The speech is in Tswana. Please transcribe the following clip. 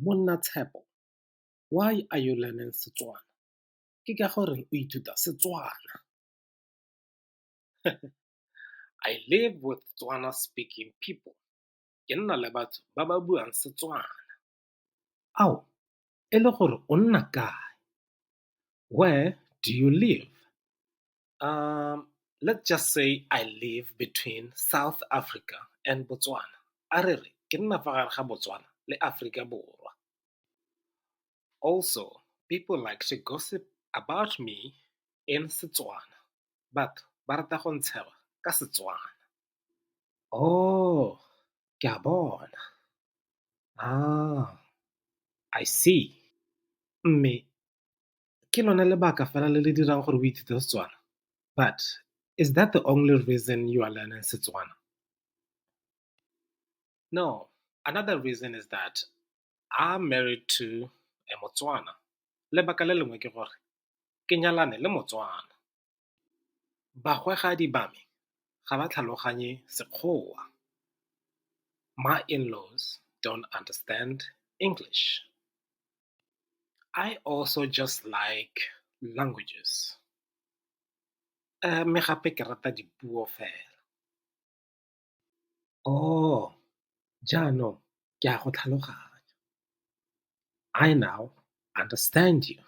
Monna Tshepo, why are you learning Setswana? Ke ka goreng o ithuta Setswana? I live with Tswana speaking people. Ke nna le batho ba ba buang Setswana. Ao, e le gore o nna kae? Where do you live? Let's just say I live between South Africa and Botswana. A re re, ke nna fa gare ga Botswana le Aforika Borwa. Also, people like to gossip about me in Setswana. Batho ba rata go ntsheba ka Setswana. Oh, ke a bona. Ah, I see. Mme ke lone lebaka fela le le dirang gore o ithute Setswana? But is that the only reason you are learning Setswana? No, another reason is that I'm married to a Motswana. Lebaka le lengwe ke gore ke nyalane le Motswana. Bagwegadi ba me ga ba tlhaloganye Sekgowa. My in-laws don't understand English. I also just like languages. Mme gape ke rata dipuo fela. Oh, jaanong ke a go tlhaloganya. I now understand you.